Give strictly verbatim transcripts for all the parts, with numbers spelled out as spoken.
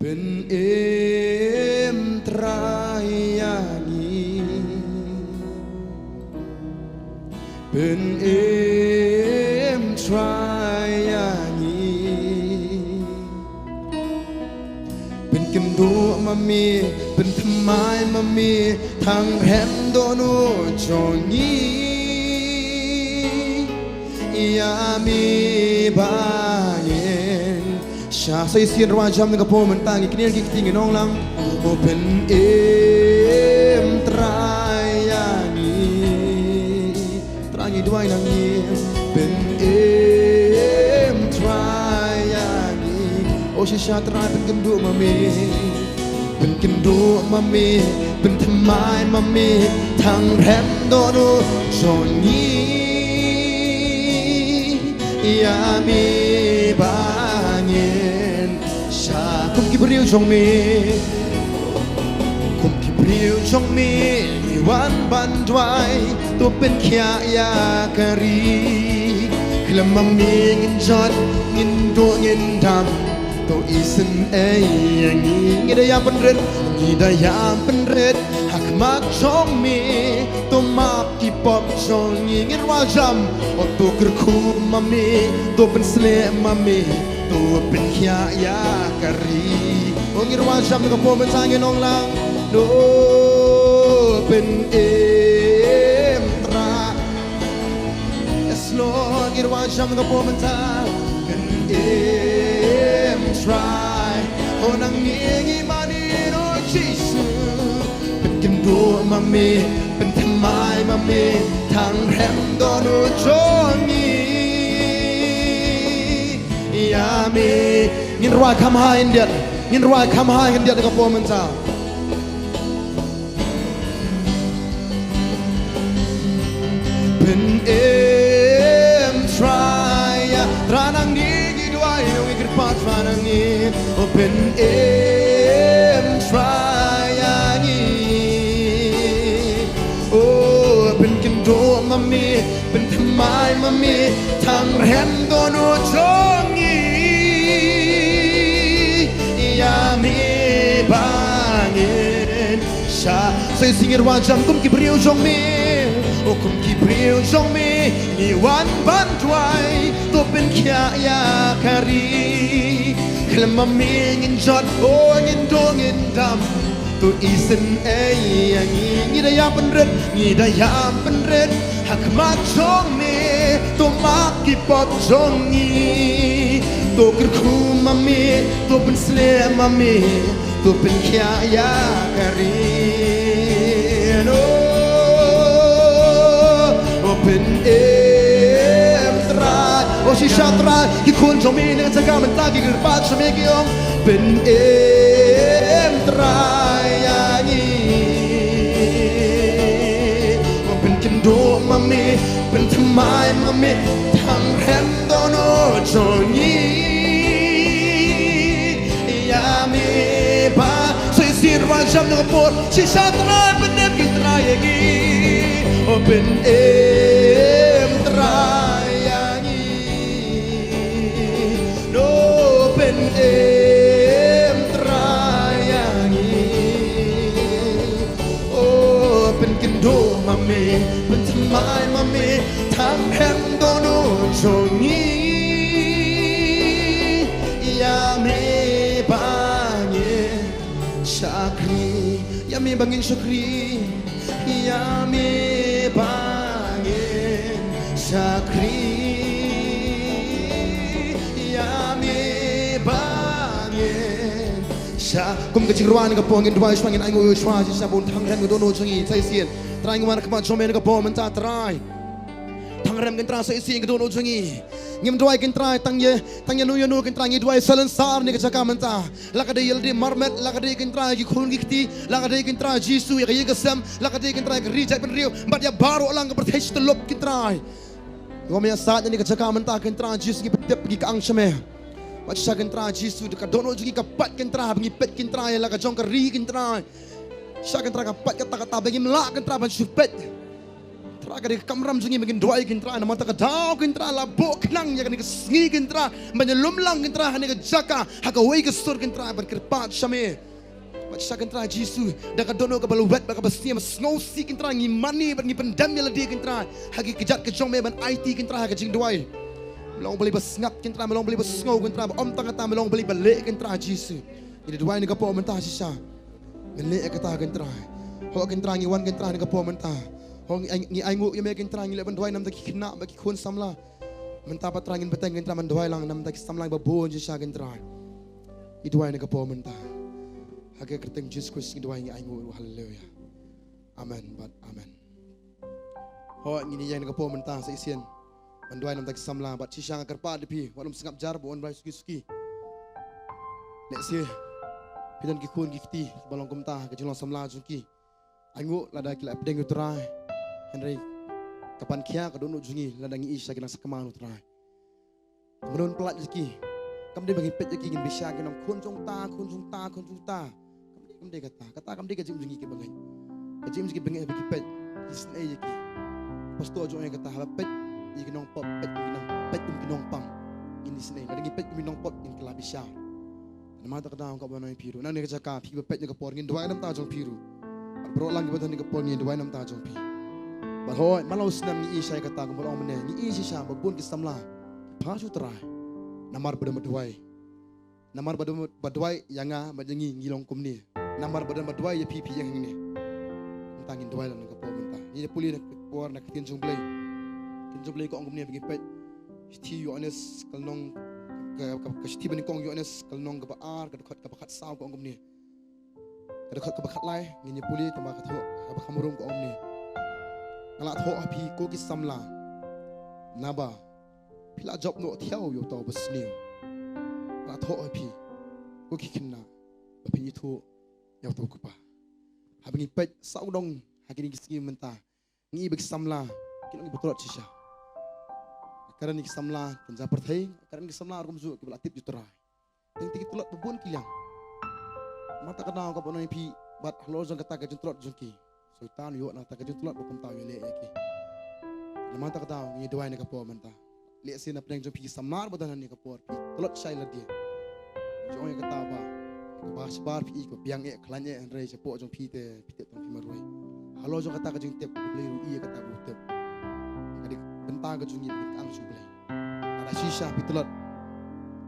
Pynim Trai ïa ngi. Pynim Trai ïa ngi. Pynkynduh ma me, pynthymmai ma me, tang rhem dohnud jong ngi. Ïa me ba ngin shah. Sa shisien, ngin rwai jam na ka por mynta, ngi kynnoh ki kti, ngin ong lang. O Pynim Trai ïa ngi. Trai, ngi duwai na ngi. Pynim Trai ïa ngi. O shisha Trai, pynkynduh ma me. Pynkynduh ma me, pynthymmai ma me, tang rhem dohnud jong ngi. Ïa me ba ngin shah. Kum ki briew jong me, kum ki briew jong me, ngi wan ban duwai, to pynkhiah ïa ka ri. Khlem ma me ngin jot, ngin duh, ngin dam. To isynei ïa ngi, ngi da ïam pynrit, ngi da ïam pynrit ha khmat jong me. To map ki pop jong ngi, ngin rwai jam. O to kyrkhu ma me, to pynshlei ma me, to pynkhiah ïa ka ri. O ngin rwai jam na ka por mynta, ngin ong lang. O Pynim Trai. Yes Lord, ngin rwai jam na ka por mynta. Pynim Trai. O na ngi, ngi mane, o Jisu. Pynkynduh ma me, pynthymmai ma me, tang rhem dohnud jong ngi. Ïa me. Ngin rwai kham ha khyndiat. Ngin rwai kham ha khyndiat na ka por mynta. Pynim Trai ïa, Trai na ngi, ngi duwai, ngi kyrpad Trai na ngi. O Pynim Trai ïa ngi. O pynkynduh ma me, pynthymmai ma me, tang rhem dohnud jong ngi. Ïa me ba ngin shah. Sa shisien, ngin rwai jam. Kum ki briew jong me, o kum ki briew jong me, ngi wan ban duwai, to pynkhiah ïa ka ri. Khlem ma me ngin jot, o ngin duh, ngin dam. To isynei ïa ngi, ngi da ïam pynrit, ngi da ïam pynrit ha khmat jong me. To map ki pop jong ngi, to kyrkhu ma me, to pynshlei ma me, to pynkhiah ïa ka ri. O, o Pynim Trai, o shisha Trai, ki khun jong me na ka jaka mynta ki kyrpad sha me, ki ong, Pynim Trai ïa ngi. O pynkynduh ma me, pynthymmai ma me, tang rhem dohnud jong ngi. Ïa me ba. Sa shisien, rwai jam na ka por. Shisha Trai, pynim ki trai ïa ngi. O pynim Trai ïa ngi. O pynim Trai ïa ngi. O pynkynduh ma me, pynthymmai ma me, tang rhem dohnud jong ngi. Ïa me ba ngin shakri. Ïa me ba ngin shakri. Ïa me ba ngin shakri. Ïa me ba ngin shakri. Kum ka jingrwai na ka por, ngin duwai shuwa, ngin ainguh shuwa, shisha ba un tang rhem ka dohnud jong ngi. Sa shisien, Trai, ngi wan ha khmat jong me na ka por mynta, Trai. Tang rhem, Kynrad, sa shisien ka dohnud jong ngi. Ngim duwai, Kynrad, tang ïa, tang ïano ïano, Kynrad, ngi duwai sa lynsaw ha kane ka jaka mynta. La ka dei ïa lade marmet, la ka dei, Kynrad, ki khun ki kti, la ka dei, Kynrad Jisu, ïa ka ïing ka sem, la ka dei, Kynrad, ka ri jaitbynriew, bad ïa baroh lang ka pyrthei shi tyllup, Kynrad. Ïa me ïa sait ha kane ka jaka mynta, Kynrad Jisu, ngi pyntip, ngi kyrshan sha me. Bad shisha, Kynrad Jisu, da ka dohnud jong ngi ka pait, Kynrad, ba ngi peit, Kynrad, ïa la ka jong ka ri, Kynrad. Shisha, Kynrad, ka pait kata kata ba ngim lah, Kynrad, ban shu peit. Trai, ka dei ka kamram jong ngi ba ngin duwai, ko Trai, namar kata ka daw, ko Trai, la buh khnang ïa kane ka sngi, ko Trai, ban ïalum lang, ko Trai, ha kane ka jaka, ha kawei ka sur, ko Trai, ban kyrpad sha me. Bad shisha, ko Trai Jisu, da ka dohnud kaba lwet bad kaba sniew, sngewsih, ko Trai, ngi mane bad ngi pyndem ïa lade, ko Trai, ha ki kjat ka jong me ban aiti, ko Trai, ha ka jingduwai. Me long U Blei ba sngap, ko Trai, me long U Blei ba sngew, ko Trai, bad ym tang kata, me long U Blei ba leh, ko Trai Jisu. Ngi duwai na ka por mynta shisha. Ngi leh ïa kata, ko Trai. Hooid, ko Trai, ngi wan, ko Trai, na ka por mynta. Hooid, ngi ai, ngi ainguh ïa me, ko Trai, ngi leh ban duwai namar ki khynnah bad ki khun samla. Mynta pat, Trai, ngin bteng, ko Trai, ban duwai lang namar ki samla ba bun shisha, ko Trai. Ngi duwai na ka por mynta. Ha ka kyrteng Jisu Khrist ngi duwai, ngi ainguh. Haleluya. Amen bad amen. Hooid, ngin ïeng na ka por mynta sa shisien ban duwai namar ki samla, bad shisha nga kyrpad ïa phi, wat nym sngap jar, bad wan bai suki suki. Lehse phi don ki khun ki kti kiba long kumta ha ka jinglong samla jong ki. Ainguh lada ki la pdiang ïa U Trai, hynrei ka pan khia ka dohnud jong ngi lada ngi ïohi sha ki nongshakma U Trai. Mano un pyllait ïa ki? Kam dei ba ngin peit ïa ki, ngin bishar ki nong khun jong uta, khun jong uta, khun jong uta. Kam dei, kam dei kata. Kata kam dei ka jingim jong ngi ki bangeit. Ka jingim jong ngi ki bangeit haba ki peit, ki isynei ïa ki. Pastor jong ngi ong kata, haba peit ïa ki nongpop, peit kum ki nong, peit kum ki nongpang, ngin isynei. Lada ngi peit kum ki nongpop, ngin kylla bishar. Namar kata ka daw, nga kwah ban ong ïa phi ruh, na kane ka jaka, phi ba peit na ka por, ngin duwai namar jong phi ruh. Bad baroh lang kiba don na ka por, ngin duwai namar jong phi. Bad hooid, man la u snem ngi ïohi sha kata, kumba la ong mynne, ngi ïohi shisha ba bun ki samla ki phah sha U Trai. Namar ba don ba duwai. Namar ba don ba duwai ïa nga bad ïa ngi, ngi long kumne. Namar ba don ba duwai ïa phi, phi ïeng hangne. Mynta ngin duwai lang na ka por mynta. Ngin ïa pule na ka por na ka ktien jong U Blei. Ktien jong U Blei ka ong kumne, ba ngi peit Shithi Ïoannis ka lynnong, ka, ka, ka shithi ba nyngkong Ïoannis ka lynnong kaba ar, ka dkhot kaba khatsaw, ka ong kumne. Ka dkhot kaba khatlai ngin ïa pule, kaba khatduh, kaba kham rum, ka ong kumne. Nga la thoh ha phi ko ki samla, naba phi la jop noh thiaw ïa uta uba sniew. Nga la thoh ha phi ko ki khynnah, ba phin ithuh ïa uta u kpa. Haba ngi peit sawdong ha kine ki sngi mynta, ngi i ba ki samla ki long kiba tlot shisha. Ka kren ki samla ki jait pyrthei, ka kren ki samla ruh kumjuh kiba la tip ïa U Trai. Teng teng ki tlot ba bun ki liang. Namar kata ka daw, nga kwah ban ong ïa phi, bad halor jong kata ka jingtlot jong ki, Soitan u ïoh na kata ka jingtlot ba kumta u ïaleh ïa ki. Namar kata ka daw, ngi duwai na ka por mynta. Lehse na pdeng jong phi ki samla ba don ha kane ka por, phi tlot shai lade. Jong ïa kata ba, kaba shabar phi i, kaba biang eh, khlaiñ eh, hynrei shapoh jong phi te phi tip tang phi marwei. Halor jong kata ka jingtip, U Blei ruh u i ïa kata ba u tip. Ka dei ka bynta ka jong ngi ba ngin kyang sha U Blei. Lada shisha phi tlot,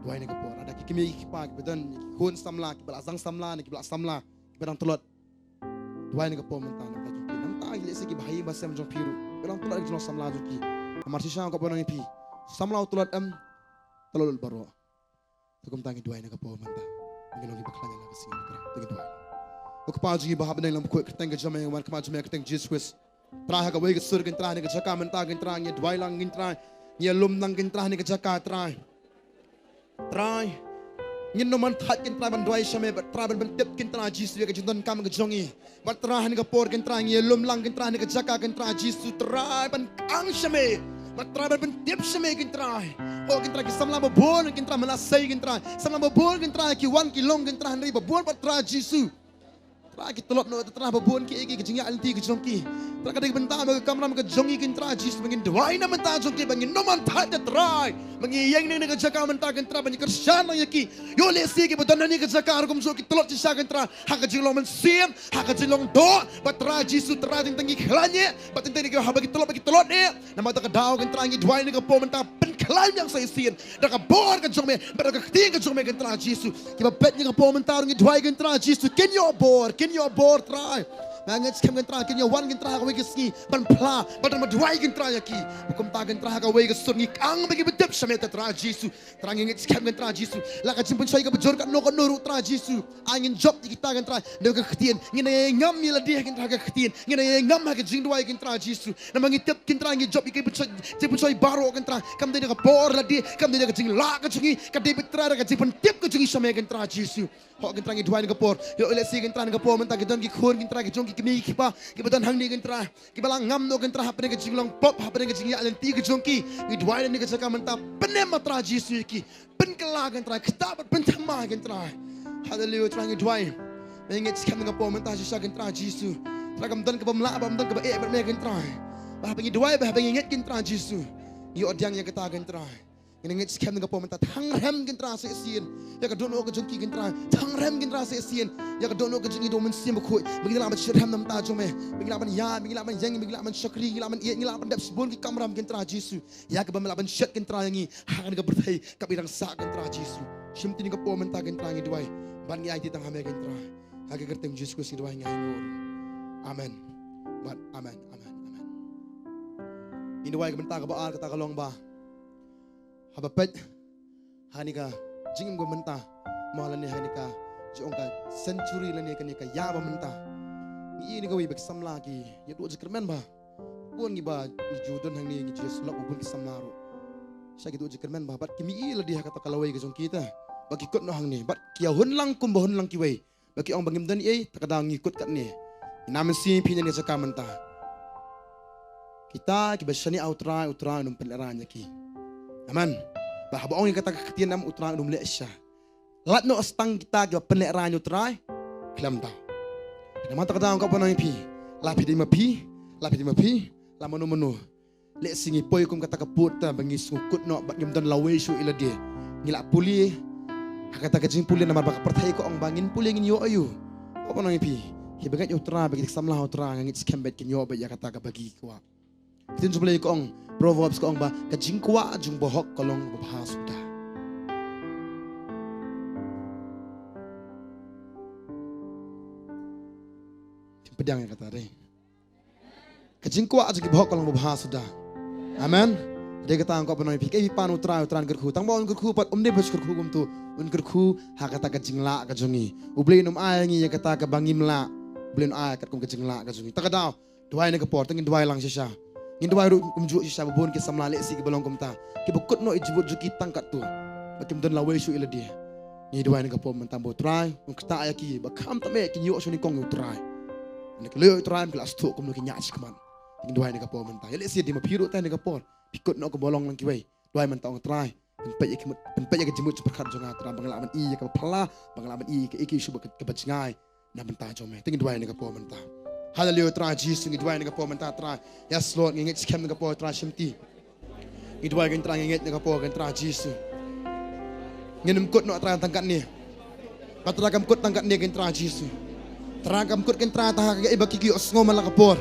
duwai na ka por. Lada ki kmie ki kpa kiba don, ki khun samla, kiba la zang samla ne kiba la samla, kiba dang tlot, duwai na ka por mynta namar jong ki. Namar lehse kiba ha ïing ha sem jong phi ruh, kiba dang tlot ha ka jinglong samla jong ki. Namar shisha nga kwah ban ong ïa phi, samla u tlot em, tlot lut baroh. Te kumta ngi duwai na ka por mynta. Ngi long kiba khlaiñ ïa la ka sngi, to ngi duwai. Ko Kpa jong ngi ba ha bneng, la bakhuid ha ka kyrteng ka jong me, wan khmat jong me ha ka kyrteng Jisu Khrist. Trai, ha kawei ka sur, ko Trai, ha kane ka jaka mynta, ko Trai, ngi duwai lang, ko Trai, ngi ïalum lang, ko Trai, ha kane ka jaka, Trai. Trai, ngin ym man thait, ko Trai, ban duwai sha me, bad Trai, ban, ban tip, ko Trai Jisu, ïa ka jingdonkam ka jong ngi. Bad Trai, ha kane ka por, ko Trai, ngi ïalum lang, ko Trai, ha kane ka jaka, ko Trai Jisu, Trai, ban kyang sha me. Bad Trai, ban, ban tip sha me, ko Trai. O ko Trai, ki samla ba bun, ko Trai, mynta sei, ko Trai, samla ba bun, ko Trai, ki wan ki long, ko Trai, hynrei ba bun, bad Trai Jisu, Trai, ki tlot noh, Trai, ba bun kiei kiei ki jingïaid lynti ki jong ki. Trai, ka dei ka bynta bad ka kamram ka jong ngi, ko Trai Jisu, ba ngin duwai na ka bynta jong ki, ba ngin ym man thait, Trai, ba ngi ïeng na kane ka jaka mynta, ko Trai, ba ngin kyrshan lang ïa ki. Ïoh lehse kiba don ha kane ka jaka ruh kumjuh ki tlot shisha, ko Trai, ha ka jinglong mynsiem, ha ka jinglong doh, bad Trai Jisu, Trai, teng teng ki khlaiñ eh, bad teng teng ki, haba ki tlot, bad ki tlot eh. Namar kata ka daw, ko Trai, ngi duwai na ka por mynta, pynkhlaiñ biang sa shisien da ka bor ka jong me, bad da ka ktien ka jong me, ko Trai Jisu. Kiba peit na ka por mynta ruh ngi duwai, ko Trai Jisu, kin ïoh bor, kin ïoh bor, Trai. Nga ngeit skhem, ko Trai, kin ïa wan, ko Trai, ha kawei ka sngi ban phla, bad ban duwai, ko Trai, ïa ki. Kumta, ko Trai, ha kawei ka sur ngi kyang ba ki btip sha me, ko Trai Jisu. Trai, ngi ngeit skhem, ko Trai Jisu, la ka jingpynshoi kaba jur katno katno ruh, Trai Jisu, ai ngin jop ïa kita, ko Trai, da ka ktien. Ngin ïa ngam ïa lade, ko Trai, ha ka ktien. Ngin ïa ngam ha ka jingduwai, ko Trai Jisu. Namar ngi tip, ko Trai, ngi jop ïa ka jingpynshoi, jingpynshoi baroh, ko Trai. Kam dei da ka bor lade, kam dei da ka jinglah ka jong ngi, ka dei beit, Trai, da ka jingpyntip ka jong ngi sha me, ko Trai Jisu. Ho, ko Trai, ngi duwai na ka por. Ïoh lehse, ko Trai, na ka por mynta ki don ki khun, ko Trai, ki jong ki kmie ki kpa kiba don hangne, ko Trai, kiba la ngam noh, ko Trai, hapdeng ka jinglong pop, hapdeng ka jingïaid lynti ka jong ki. Ngi duwai na kane ka jaka mynta, pynim, ko Trai Jisu, ïa ki. Pynkylla, ko Trai, ktah bad pynthama, ko Trai. Haleluya, Trai, ngi duwai. Ngi ngeit skhem na ka por mynta shisha, ko Trai Jisu. Trai, kam don kaba ym lah, bad ym don kaba eh bad me, ko Trai. Ba haba ngi duwai, ba haba ngi ngeit, Kynrad Jisu, ngi ïoh pdiang ïa kata, Kynrad. Ngi ngeit skhem na ka por mynta, thangrem, Kynrad, sa shisien ïa ka dohnud ka jong ki, Kynrad. Thangrem, Kynrad, sa shisien ïa ka dohnud ka jong ngi da u Mynsiem Bakhuid, ba ngin lah ban shitrhem na ka bynta jong me, ba ngin lah ban ïaid, ba ngin lah ban ïeng, ba ngin lah ban shakri, ngin lah ban ïeit, ngin lah ban dep shibun ki kamram, Kynrad Jisu. Ïa kaba me lah ban shet, Kynrad, ïa ngi ha kane ka pyrthei kaba dang sah, Kynrad Jisu. Shim kti na ka por mynta, Kynrad, ngi duwai bad ngi aiti tang ha me, Kynrad. Ha ka kyrteng Jisu Khrist ngi duwai, ngi ainguh. Amen. Bad amen, amen, amen. Ngi duwai ka bynta kaba ar, kata ka long ba haba peit ha kane ka jingim kaba mynta, mo, lane ha kane ka jingong ka century, lane kane ka ïa ba mynta, ngi ïohi kawei ba ki samla ki ïa duh jingkyrmen ba bun ngi ba ngi ju don hangne, ngi ju ïasyllok ba bun ki samla ruh. Sha ki duh jingkyrmen ba bad kim ïohi lade ha kata ka lawei ka jong ki te, ba ki kut noh hangne bad ki ïa hun lang kumba hun lang kiwei. Ba ki ong ba ngim don ei, ta ka daw ngi kut katne. Ngi na mynsiem phi na kane ka jaka mynta. Kita kiba shaniah ha U Trai, U Trai un ym pynlehraiñ ïa ki. Amen. Ba haba ong ïa kata ka ktien, em, U Trai un ym leh shisha. Lait noh sa tang kita kiba pynlehraiñ ïa U Trai, khlem daw. Namar kata ka daw nga kwah ban ong ïa phi, la phi dei ma phi, la phi dei ma phi, la mano mano, lehse ngi poi kum kata ka pud te ba ngi sngewkut noh bad ngim don lawei shuh ïa lade. Ngi la pule ha kata ka jingpule namar ba ka pyrthei ka ong ba ngin pule ngin ïoh aïu. Kwah ban ong ïa phi, kiba ngeit ïa U Trai, ba ki samla ha U Trai, nga ngeit skhem beit kin ïoh beit ïa kata kaba ki kwah. Ktien jong U Blei ka ong, Proverbs ka ong ba ka jingkwah jong u bahok ka long kaba bha suda. Pdiang ïa kata, dei. Ka jingkwah jong ki bahok ka long kaba bha suda. Amen. Dei kata nga kwah ban ong ïa phi, kaei phi pan U Trai, U Trai un kyrkhu. Tang ba un kyrkhu pat, um dei ba shu kyrkhu kumto, un kyrkhu ha kata ka jinglah ka jong ngi. U Blei un ym ai ngi ïa kata kaba ngim lah. U Blei un ai katkum ka jinglah ka jong ngi. Ta ka daw, duwai na ka por, te ngin duwai lang shisha. Ngin duwai ruh kumjuh shisha, ba bun ki samla lehse kiba long kumta, kiba kut noh ïa jingmut jong ki tang katto, ba kim don lawei shuh ïa lade. Ngi duwai na ka por mynta ba U Trai un ktah ïa ki, ba khamtam eh kin ïoh shuh nyngkong ïa U Trai. Ynda ki la ïoh ïa U Trai, ki la sdang kumno kin ïaid shakhmat. Ngi duwai na ka por mynta. Ïa lehse dei ma phi ruh te na ka por phi kut noh kumba long lang kiwei. Duwai mynta, ong Trai, pynpeit ïa ki mut, pynpeit ïa ka jingmut jingpyrkhat jong nga, Trai, ba nga lah ban ïohi ïa kaba phylla, ba nga lah ban ïohi ïa kaei kaei shuh ba ka, kaba jngai na bynta jong me. Te ngi duwai na ka por mynta. Haleluya, Trai Jisu, ngi duwai na ka por mynta, Trai. Yes Lord, ngi ngeit skhem na ka por, Trai, shim kti. Ngi duwai, Kynrad, ngi ngeit na ka por, Kynrad Jisu. Ngin ym kut noh, Trai, tang katne. Ba Trai kam kut tang katne, Kynrad Jisu. Trai kam kut, Kynrad, tang ha kaei ba ki ïohsngew man la ka por.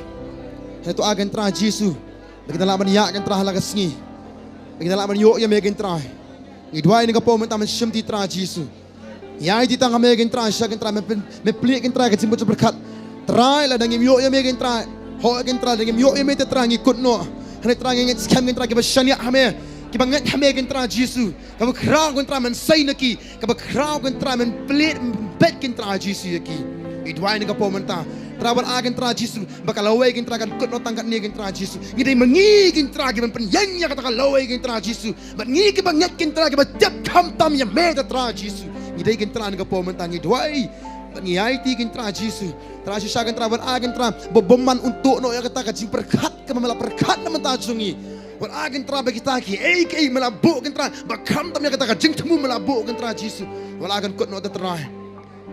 Hynrei to ai, Kynrad Jisu, ba kin da lah ban ïaid, Kynrad, ha la ka sngi, ba kin da lah ban ïoh ïa me, Kynrad. Ngi duwai na ka por mynta, men shim kti, Trai Jisu. Ngi aiti tang ha me, Kynrad, shisha, Kynrad, men pyn, men plie, Kynrad, ka jingmut jingpyrkhat. Trai, lada ngim ïoh ïa me, Kynrad, hooid, Kynrad, lada ngim ïoh ïa me te, Trai, ngi kut noh. Hynrei, Trai, ngi ngeit skhem, Kynrad, kiba shaniah ha me, kiba ngeit ha me, Kynrad Jisu, kaba khraw, Kynrad, men sei na ki. Kaba khraw, Kynrad, men plie, men peit, Kynrad Jisu, ïa ki. Ngi duwai na ka por mynta, Trai, wat ai, Kynrad Jisu, ba ka lawei, Kynrad, kan kut noh tang katne, Kynrad Jisu. Ngi dei ma ngi, Kynrad, kiban pynïeng ïa kata ka lawei, Kynrad Jisu. Bad ngi kiba ngeit, Kynrad, kiba tip khamtam ïa me te, Trai Jisu. Ngi dei, Kynrad, na ka por mynta ngi duwai bad ngi aiti, Kynrad Jisu. Trai, shisha, Kynrad, wat ai, Kynrad, ba bymman un tuh noh ïa kata ka jingpyrkhat kaba me la pyrkhat na bynta jong ngi. Wat ai, Kynrad, ba kita kiei kiei me la buh, Kynrad, ba khamtam ïa kata ka jingthmu me la buh, Kynrad Jisu, wat ai kan kut noh te, Trai.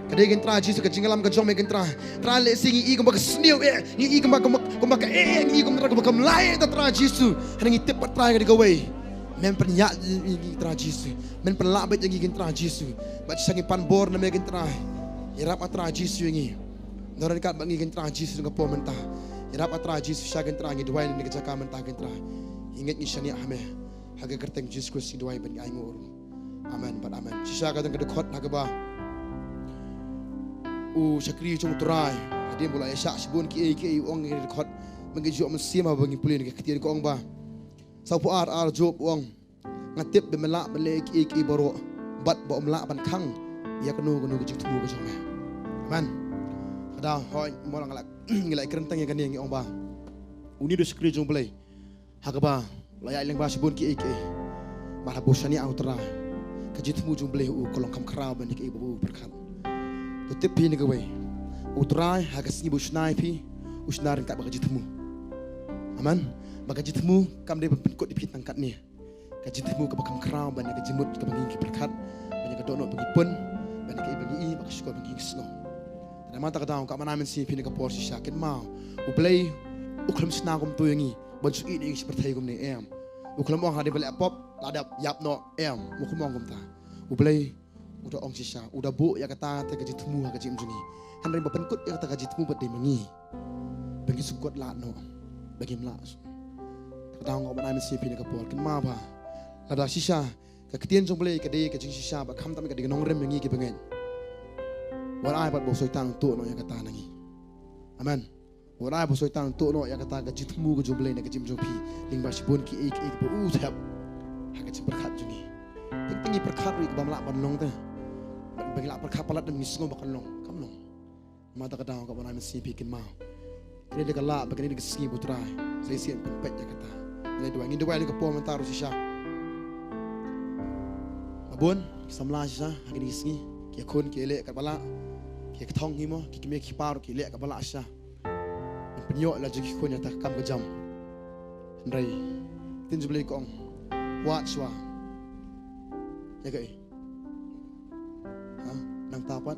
Ka dei, Kynrad Jisu, ka jingïalam ka jong me, Kynrad. Trai, lehse ngi i kumba ka sniew eh, ngi i kumba, kumba, kumba ka eh, ngi i kumba, kumba kam lai eh te, Trai Jisu. Hynrei ngi tip pat, Trai, ka dei kawei. Men pynïaid ïa ngi, Trai Jisu. Men pynlah beit ïa ngi, Kynrad Jisu. Bad shisha ngi pan bor na me, Kynrad. Ïarap, ah Trai Jisu, ïa ngi. Don ryngkat bad ngi, Kynrad Jisu, na ka por mynta. Ïarap, ah Trai Jisu, shisha, Kynrad, ngi duwai na kane ka jaka mynta, Kynrad. Ngi ngeit, ngi shaniah ha me. Ha ka kyrteng Jisu Khrist ngi duwai bad ngi ainguh ruh. Amen bad amen. Shisha ka don ka dkhot ha kaba u shakri jong U Trai, hadien ba u la ïashah shibun kiei kiei, u ong ha ka dkhot, ba ngi ju ïoh mynsiem haba ngi pule na ka ktien, ka ong ba, sawphew ar, ar, Job u ong, nga tip ba me lah ban leh kiei kiei baroh, bad ba ym lah ban khang ïa kano kano ka jingthmu ka jong me. Amen. Ka dei, hooid, mo, la nga la, ngi la kren tang ïa kane, ngi ong ba une u shakri jong U Blei, ha kaba la ïaid lyngba shibun kiei kiei, bad haba u shaniah ha U Trai, ka jingthmu jong U Blei ha u ka long kham khraw ban ïa kaei ba u pyrkhat. To tip phi na kawei, U Trai ha ka sngi ba u shna ïa phi, u shna ryngkat bad ka jingthmu. Amen. Bad ka jingthmu kam dei ban pynkut ïa phi tang katne. Ka jingthmu kaba kham khraw ban ïa ka jingmut kaba ngi, ngi pyrkhat, ban ïa ka dohnud ba ngi pun, ban ïa kaei ba ngi i, bad ka shukor ba ngi sngew. Te namar kata ka daw, ka man, ai mynsiem ïa phi na ka por shisha, kynmaw, U Blei u khlem shna kumto ïa ngi. ban shu ïeh ïa ka jingpyrthei kumne, em. U khlem ong hadien ba leh pop la dep ïap noh, em. U khlem ong kumta. U Blei u da ong shisha, u da buh ïa kata te ka jingthmu ha ka jingim jong ngi. Hynrei ba pynkut ïa kata ka jingthmu pat dei ma ngi. Ba ngi sngewkut lad noh. Ba ngim lah. Ka dang ngop ban ai mynsiem phi na ka por. Kynmaw ba lada shisha ka ktien jong U Blei ka dei ka jingshisha, ba khamtam ka dei ka nongrim ïa ngi ki bangeit. Wat ai pat ba u Soitan un tuh noh ïa kata na ngi. Amen. Wat ai ba u Soitan un tuh noh ïa kata ka jingthmu ka jong U Blei na ka jingim jong phi. Lyngba shibun kiei kiei kiba u thep ha ka jingpyrkhat jong ngi. Teng teng ngi pyrkhat ruh ïa kaba ym lah ban long te. Ba ngi lah pyrkhat palat, ngi sngew ba kan long. Kam long. Namar kata ka daw ka ban ai mynsiem phi, kynmaw. Kane ka dei ka lad, ba kane ka dei ka sngi ba U Trai. Sa shisien pynpeit ïa kata. Ngi duwai, ngi duwai na ka por mynta ruh shisha. Ba bun ki samla shisha ha kine ki sngi, ki ïakhun ki ïaleh katba lah. Ki ïakthong hi mo, ki kmie ki kpa ruh ki leh katba lah shisha. Ngi pynïoh la jong ki khun ïa kata ka kam ka jam. Hynrei ktien jong U Blei ka ong, wad shuwa. Ïa kaei? Ha? Nangta pat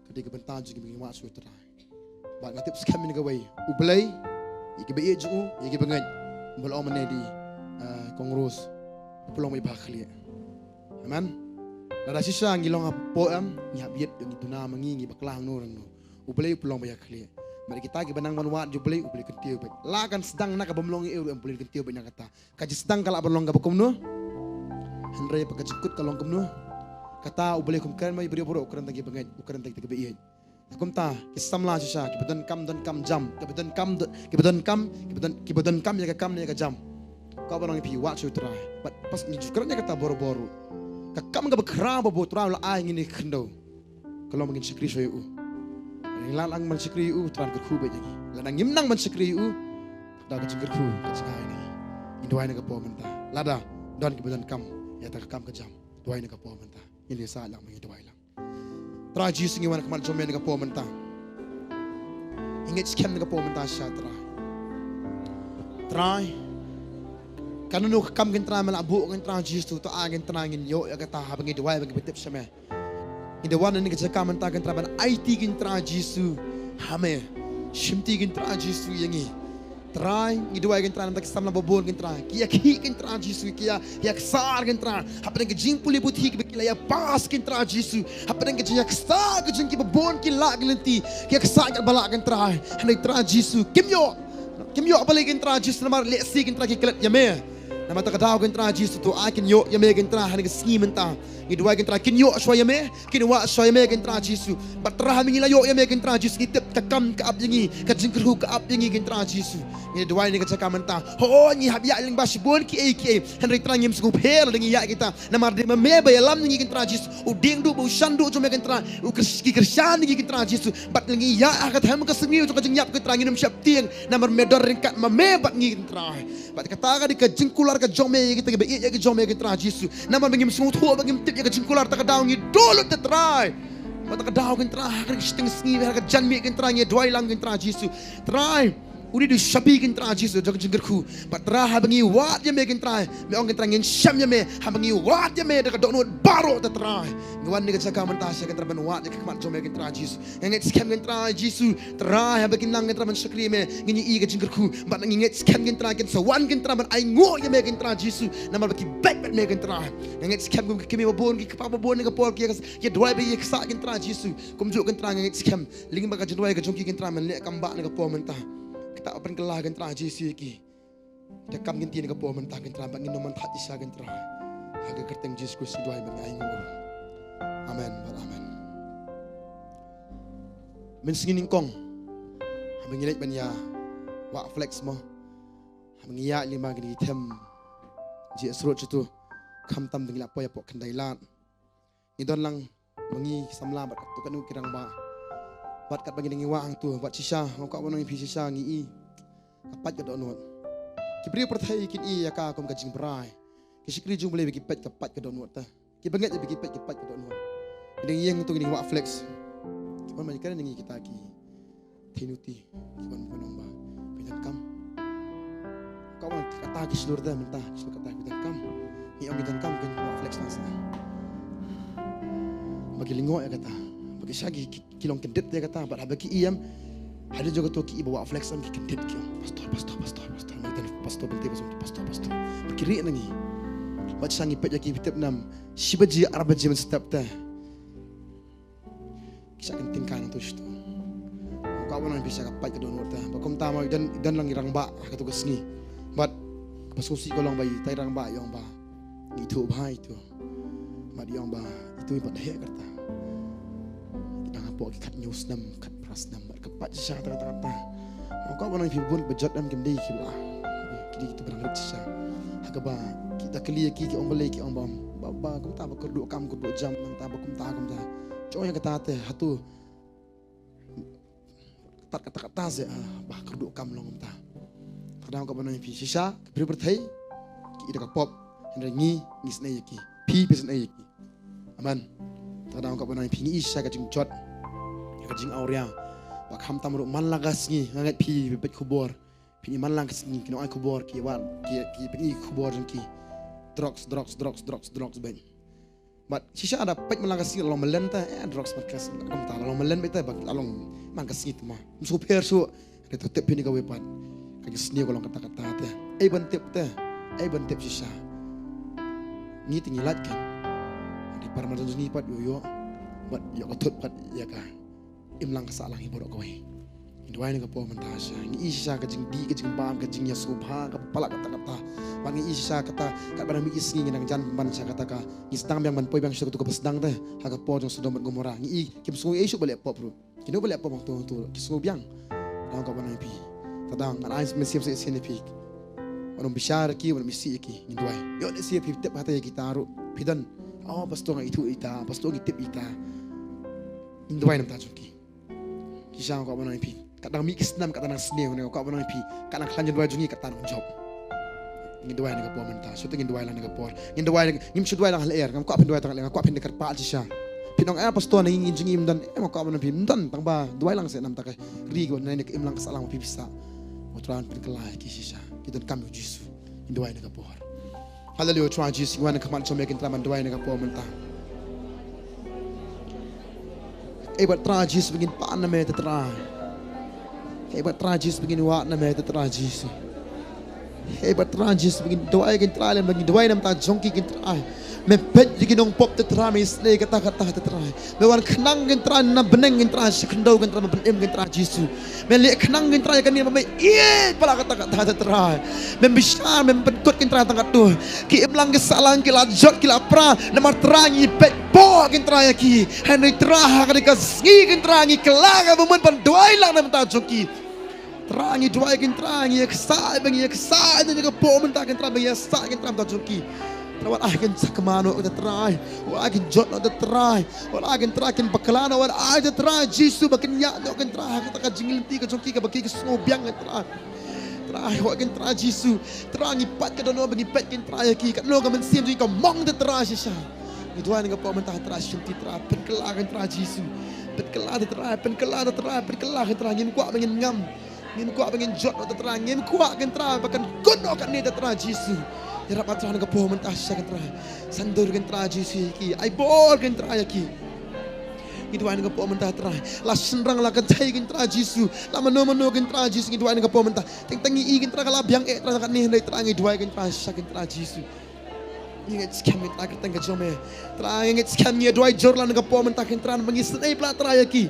ka dei ka bynta jong ngi ba ngin wad shuwa ïa U Trai. Bad nga tip skhem ïa kawei, U Blei, ïa kiba ïeit jong u, ïa kiba ngeit, ba la ong mynne, dei, eh, Kong Rose, u pynlong ba ïa ba ha khlieh. Amen. Lada shisha ngi long hapoh, em, ngi hap ïeit, ngi duna ma ngi, ngi bakla hangno hangno, U Blei u pynlong ba ïa khlieh. Bad kita kiba nang ban wad ïa U Blei, U Blei u kyntiew beit. La kan sdang na kaba ym long ei ei ruh, em, U Blei u kyntiew beit na kata. Ka jingsdang ka lah ban long kaba kumno? Hynrei ba ka jingkut ka long kumno? Kata U Blei um kren ma ki briew baroh, u kren tang kiba ngeit, u kren tang kiba ïeit. Kumta ki samla shisha, kiba donkam, donkam jam, kiba donkam, don-, kiba donkam, kiba don-, kiba donkam ïa ka kam ne ïa ka jam. Ka ba nang phi wad shuwa ïa U Trai. Bad pas ngi ju kren ïa kata bor bor ruh, ka kam kaba khraw ba U Trai u la ai ha ngi ne ka khyndew, ka long ba ngin shakri shuwa ïa u. Lada ngi lah nang ban shakri ïa u, U Trai un kyrkhu beit ïa ngi. Lada ngim nang ban shakri ïa u, da ka jingkyrkhu ka jngai ïa ngi. Ngin duwai na ka por mynta. Lada don kiba donkam ïa kata ka kam ka jam, duwai na ka por mynta. Ngin ïa sah lang, ngin duwai lang. Trai Jisu, ngi wan ha khmat jong me na ka por mynta. Ngi ngeit skhem na ka por mynta shisha, Trai. Trai, kano kano ka kam, Kynrad, me la buh, Kynrad Jisu, to ai, Kynrad, ngin ïoh ïa kata haba ngi duwai, ba ngi pyntip sha me. Ngi da wan ha kane ka jaka mynta, Kynrad, ban aiti, Kynrad Jisu, ha me. Shimti, Kynrad Jisu, ïa ngi. Trai, ngi duwai, Kynrad, namar ki samla ba bun, Kynrad, ki ïakhih, Kynrad Jisu, ki ïa, ïaksah, Kynrad, hapdeng ka jingpule puthi kaba ki la ïa pass, Kynrad Jisu, hapdeng ka jingïaksah ka jong ki ba bun ki la ki lynti, ki ïaksah katba lah, Kynrad. Hynrei Trai Jisu, kim ïoh, kim ïoh balei, Kynrad Jisu, namar lehse, Kynrad, ki klet ïa me. Namar kata ka daw, Kynrad Jisu, to ai kin ïoh ïa me, Kynrad, ha kane ka sngi mynta. Ngi duwai, Kynrad, kin ïoh shuwa ïa me, kin wad shuwa ïa me, Kynrad Jisu. Bad Trai, haba ngi la ïoh ïa me, Kynrad Jisu, ngi tip ka kam ka ap ïa ngi, ka jingkyrkhu ka ap ïa ngi, Kynrad Jisu. Ngi duwai ha kane ka jaka mynta. Hooid, ngi hap ïaid lyngba shibun kiei kiei, hynrei Trai, ngim sngewpher lada ngi ïaid kita. Namar dei ma me ba ïalam ïa ngi, Kynrad Jisu. U dieng duh bad u shan duh jong me, Kynrad, u kyr-, ki kyrshan ïa ngi, Kynrad Jisu. Bad lada ngi ïaid ha ka them ka sngi jong ka jingïap, Kynrad, ngin ym sheptieng. Namar me don ryngkat ma me bad ngi, Kynrad. Bad kata ka dei ka jingkular ka jong me ïa kita kiba ïeit ïa ka jong me, Kynrad Jisu. Namar ba ngim sngewthuh, ba ngim tip ïa ka jingkular, kata ka daw ngi duh lut, Trai. Bad kata ka daw, Kynrad, ha ka shiteng sngi, ha ka janmiet, Kynrad, ngi duwai lang, Kynrad Jisu. Trai, u dei u shabi, Kynrad Jisu, jong ka jingkyrkhu. Bad Trai, haba ngi wad ïa me, Kynrad, me ong, Kynrad, ngin shem ïa me, haba ngi wad ïa me da ka dohnud baroh, Trai. Ngi wan ha kane ka jaka mynta shisha, Kynrad, ban wad ïa ka khmat jong me, Kynrad Jisu. Nga ngeit skhem, Kynrad Jisu, Trai, haba kin nang, Kynrad, ban shakri ïa me, ngin ïohi ïa ka jingkyrkhu. Bad nga ngeit skhem, Kynrad, kin sa wan, Kynrad, ban ainguh ïa me, Kynrad Jisu. Namar ba ki beit bad me, Kynrad. Nga ngeit skhem kum ki kmie ba bun, ki kpa ba bun ha kane ka por, ki ïa, ki ïa duwai ba ïa ksah, Kynrad Jisu. Kumjuh, Kynrad, nga ngeit skhem, lyngba ka jingduwai ka jong ki, Kynrad, men leh kam ba na ka por mynta. Kata ban pynkylla, Kynrad Jisu, ïa ki. Te kam ngin ti na ka por mynta, Kynrad, bad ngin ym man thait shisha, Kynrad. Ha ka kyrteng Jisu Khrist ngi duwai bad ngi ainguh. Amen bad amen. Mynsngi nyngkong, haba ngi leit ban ïa wah flex mo, haba ngi ïaid lyngba kine ki them jingsyrut shuh, khamtam ba ngi la poi hapoh khyndai lad, ngi don lang ma ngi ki samla bad katto katne ki rangbah. Bad katba ngi dang ïa wah hangto, bad shisha, nga kwah ban ong ïa phi, shisha ngi i ka pait ka dohnud. Ki briew pyrthei kin i ïa ka kum ka jingbrai. Ki shakri jong U Blei ba ki peit ka pait ka dohnud te. Kiba ngeit ba ki peit ka pait ka dohnud. Ngi dang ïeng hangto, ngi dang ïa wah flex. Ki wan ban kren ïa ngi kita ki theinuti, ki wan ban ong ba phi donkam. Ka wan kata ki shlur te mynta, ki shlur kata phi donkam. Ngi ong phi donkam, kin wah flex lang shisha. Ba ki lyngngoh ïa kata. Ba ki shisha ki, ki, ki long kyndit ïa kata. Bad haba ki i em, Hadien jong kato ki i ba wah flex em ki kyndit ki ong, "Pastor, pastor, pastor, pastor." Mynta pastor, mynta pastor, pastor, pastor. Ba ki rieh na ngi. Bad shisha ngi peit ïa ki, phi tip nam, shi baje, ar baje mynstep te ki shah kynting kane to shito. Ka wan nang phi sha ka pait ka don wata. Ba kumta ma i don, i don lang i rangbah ha kato ka sngi. Bad ba sngewsih ka long ba itai i rangbah i ong ba, "Ngi ithuh bha ito." Bad i ong ba, "Ito i pat heh kata." Ki dang hapoh ki khathynñiew snem, khatphra snem, bad ka pait shisha kata, kata, kata. Ong ka wan nang phi bun ba jot em kim dei ki ba la. Ki dei kito ba dang rit shisha. Ha kaba ki da kylli ïa ki, ki ong balei, ki ong ba, ba, ba kumta ba kyrduh kam, kyrduh jam, nangta ba kumta, kumta. Jong ïa kata te, hato tat kata kata se, ah, ba kyrduh kam long kumta. Te ka daw ka ban ong ïa phi shisha, ka bri pyrthei ki i da ka pop, hynrei ngi, ngi snei ïa ki. Phi, phi snei ïa ki. Amen. Te ka daw ka ban ong ïa phi, ngi i shisha ka jingjot, ka jingawria. Ba khamtam ruh man la ka sngi, nga ngeit phi, phi peit khubor. Phin i man la ka sngi, ki nong ai khubor, ki wan, ki, ki peit khubor jong ki. Drugs, drugs, drugs, drugs, drugs, bad Bad shisha da peit man la ka sngi la long malen te, eh, drugs market, kumta la long malen beit te, ba la long man ka sngi te ma. Ym shu pher shuh, hynrei to tip phi ïa kawei pat. Ka jingsniew ka long kata kata te. Ei ban tip te, ei ban tip shisha. Ngi te ngi lait kan. Hynrei para marjan jong ngi pat ïoh ïoh. Bad ïoh ka thut pat ïa ka imlang ka sahlang hi baroh kawei. Ngi duwai na ka por mynta shisha. Ngi i shisha ka jingdih, ka jingbam, ka jingïasngewbha, ka palat kata kata. Bad ngi i shisha kata, katba nang mih ki sngi ngi nang jan ban sha kata ka. Ngi sdang biang ban poi biang sha kato kaba sdang te. Ha ka por jong Sodom bad Gomorrah. Ngi i kim sngew ei shuh ba leh pop ruh. Kino ba leh pop hangto hangto. Ki sngew biang. Nang ka ban ong ïa phi. Te dang ngan ai mynsiem sa shisien ïa phi. Wan ym bishar ïa ki, wan ym isih ïa ki. Ngi duwai. Ïoh lehse phi tip hata ïa kita ruh. Phi don. Oh, pastor nga ithuh ïa ita, pastor ngi tip ïa ita. Ngi duwai na ka bynta jong ki. Ki sha nga kwah ban ong ïa phi. Kat dang mih ki snam, kat dang sniew, nga kwah ban ong ïa phi. Kat dang khlaiñ jingduwai jong ngi, kat dang jop. Ngin duwai na ka por mynta. Shuh te ngin duwai lang na ka por. Ngin duwai lang, ngim shu duwai lang ha lyer. Ngam kwah phin duwai tang ha lyer, nga kwah phin da kyrpad shisha. Phin ong, "Eh, pastor, na ngi jong ngi ym don." Eh, nga kwah ban ong phi ym don, tang ba duwai lang seh namar ka ri ka wan na ka imlang ka sahlang phi pisa. Nga trai phin kylla ki shisha. Ki donkam ïa u Jisu. Ngin duwai na ka por. Haleluya, Trai Jisu, ngin wan ha khmat jong me, ngin trai ban duwai na ka por mynta. Hei bad Trai Jisu, ngin pan na me te Trai. Hei bad Trai Jisu, ngin wad na me te Trai Jisu. Hei bad Trai Jisu, ngin duwai, ngin trai lem, ngin duwai na ka bynta jong ki, ngin trai. Me peit ïa ki nongpop te Trai, me isynei kata kata te Trai. Me wan khnang, ngin trai, na bneng, ngin trai, sha khyndew, ngin trai, na bneng, ngin trai Jisu. Me leh khnang, ngin trai, kane ba me ïeit palat kata kata te Trai. Me bishar, me pynkut, ngin trai, tang katto. Ki imlang ki sahlang ki la jot, ki la pra, namar Trai ngi peit bor, ngin trai, ïa ki. Hynrei Trai ha kane ka sngi, ngin trai, ngi kylla ka bamut ban duwai lang na ka bynta jong ki. Trai ngi duwai, ngin trai, ngi ïaksaid, ba ngi ïaksaid na ka por mynta, ngin trai, ba ngi ïaksaid, ngin trai, na ka bynta jong ki. Trai wat ai kin sakma noh te Trai. Wat ai kin jot noh te Trai. Wat ai kin Trai kin bakla noh, wat ai te Trai Jisu ba kin ïaid noh kin Trai ha kata ka jinglynti ka jong ki kaba ki sngew biang kin Trai. Trai wat ai kin Trai Jisu. Trai ngi pait ka dohnud ba ngi pait kin Trai ïa ki. Ka dohnud ka mynsiem jong ki ka mong te Trai shisha. Ngi duwai na ka por mynta Trai shim ti Trai pynkylla kin Trai Jisu. Pynkylla te Trai, pynkylla te Trai, pynkylla kin Trai ngim kwah ba ngin ngam. Ngim kwah ba ngin jot noh te Trai, ngim kwah kin Trai ba kan kut noh kane te Trai Jisu. Ïarap ah Trai na ka por mynta shisha kin Trai. Sngewdur kin Trai Jisu ïa ki, ai bor kin Trai ïa ki. Ngi duwai na ka por mynta Trai. La shynrang la kynthei kin Trai Jisu. La mano mano kin Trai Jisu ngi duwai na ka por mynta. Teng teng ngi i kin Trai ka la biang eh Trai tang katne hynrei Trai ngi duwai kin Trai shisha kin Trai Jisu. Ngi ngeit skhem kin Trai kyrteng ka jong me. Trai ngi ngeit skhem ngi duwai jur la na ka por mynta kin Trai ba ngi isynei palat Trai ïa ki.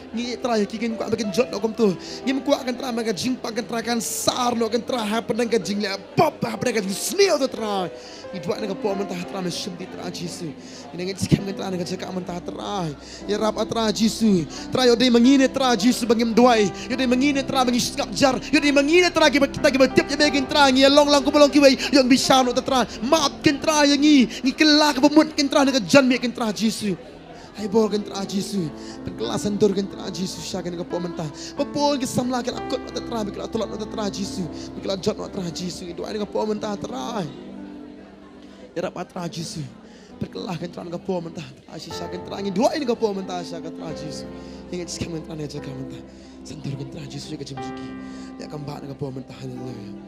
Ngi Trai ïa ki ngim kwah ba kin jot noh kumto. Ngim kwah kin Trai ba ka jingpang kin Trai kan sar noh kin Trai hapdeng ka jingleh pop hapdeng ka jingsniew te Trai. Ngi duwai na ka por mynta Trai me shim ti Trai Jisu. Ngi ngeit skhem kin Trai na ka jaka mynta Trai. Ïarap ah Trai Jisu. Trai ïoh dei ma ngi ne Trai Jisu ba ngim duwai. Ïoh dei ma ngi ne Trai ba ngi sngap jar. Ïoh dei ma ngi ne Trai kiba kita kiba tip ïa me kin Trai ngi ïa long lang kumba long kiwei. Ïoh ngi bishar noh te Trai. Map kin Trai ïa ngi. Ngi kylla ka bamut kin Trai na ka janmiet kin Trai Jisu. Ai bor kin Trai Jisu. Pynkylla sngewdur kin Trai Jisu shisha kin ka por mynta. Ba bun ki samla ki la kut noh te Trai, ba ki la tlot noh te Trai Jisu. Ba ki la jot noh Trai Jisu. Ngi duwai na ka por mynta Trai. Ïarap ah Trai Jisu. Pynkylla kin Trai na ka por mynta Trai shisha kin Trai ngi duwai na ka por mynta shisha kin Trai Jisu. Ngi ngeit skhem kin Trai na ka jaka mynta. Sngewdur kin Trai Jisu ïa ka jingmut jong ki. Ïa kam bah na ka por mynta haleluya.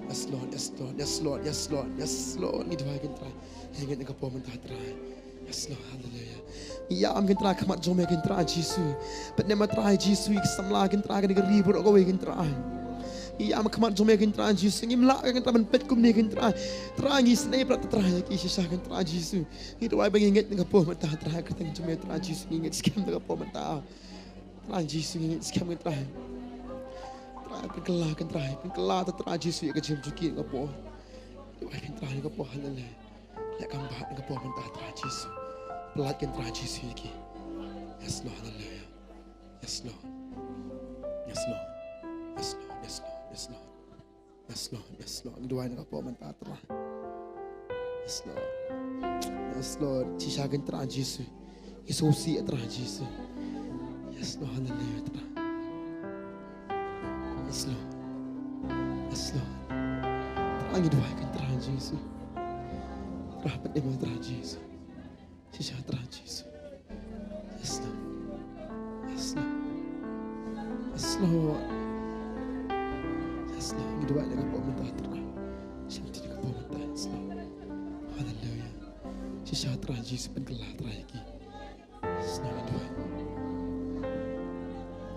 Yes Lord, yes Lord, yes Lord, yes Lord, yes Lord ngi duwai kin Trai. Ngi ngeit na ka por mynta Trai. Yes, Lord. Hallelujah. Ïa, ym, kynrad, khmat jong me, kynrad Jisu. Pynban, Trai Jisu, ïa ki samla, kynrad, kane ka ri baroh kawei, kynrad. Ïa, ym, khmat jong me, kynrad Jisu, ngim lah, kynrad, ban peit kumne, kynrad. Trai, ngi sngew pat, Trai, ïa ki shisha, kynrad Jisu. Ngi duwai ba ngi ngeit na ka por mynta, Trai, kyrteng jong me, Trai Jisu, ngi ngeit skhem na ka por mynta. Trai Jisu, ngi ngeit skhem, kynrad. Trai, pynkylla, kynrad, pynkylla, Trai Jisu, ïa ka jingim jong ki, na ka por. Duwai, kynrad, na ka por, haleluya. Leh kam ba na ka por mynta, Trai Jisu. Pynlait, kynrad Jisu, ïa ki. Yes, Lord. Hallelujah. Yes, Lord. Yes, Lord. Yes, Lord. Yes, Lord. Yes, Lord. Yes, Lord. Ngi duwai na ka por mynta, Trai. Yes, Lord. Yes, Lord. Shisha, kynrad Jisu. Ïa, shisha, Trai Jisu. Yes, Lord. Hallelujah, Trai. Yes, Lord. Yes, Lord. Trai, ngi duwai, kynrad Jisu. Trai, pynban, Trai Jisu. Shisha, Trai Jisu. Yes, Lord. Yes, Lord. Yes, Lord. Yes, Lord. Ngi duwai na ka por mynta, Trai. Shisha, na ka por mynta, yes, Lord. Hallelujah. Shisha, Trai Jisu, pynkylla, Trai, ïa ki. Yes, Lord, ngi duwai.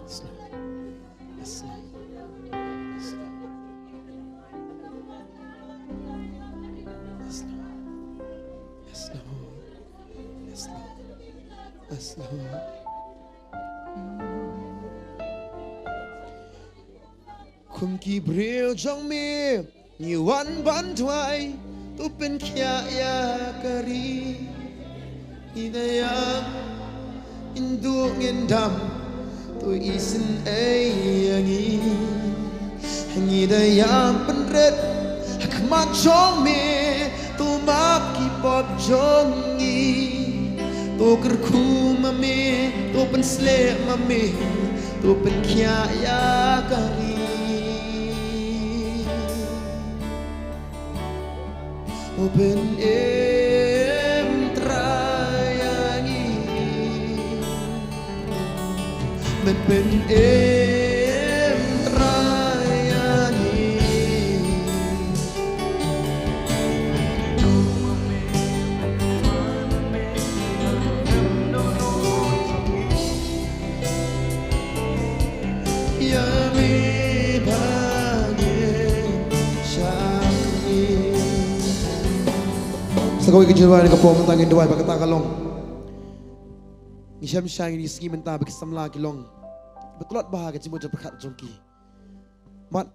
Yes, Lord. Yes, Lord. Yes, Lord. Yes, Lord. Yes, Lord. Yes, Lord. Yes, Lord. Kum ki briew jong me, ngi wan ban duwai, to pynkhiah ïa ka ri. Ngi da ïam, ngin duh ngin dam, to isynei ïa ngi. Ngi da ïam pynrit ha khmat jong me, to map ki pop jong ngi. To kyrkhu ma me, to pynshlur ma me, to pynkhiah ïa ka ri. To pynim Trai ïa ngi. Men pynim Trai ïa ngi. Ïa me ba ngin shakri. Sa kawei ka jingduwai na ka por mynta, ngin duwai ba kata ka long. Ngi shem sha ngi sngi mynta ba ki samla ki long ba tlot bha ha ka jingmut jingpyrkhat jong ki. Mat,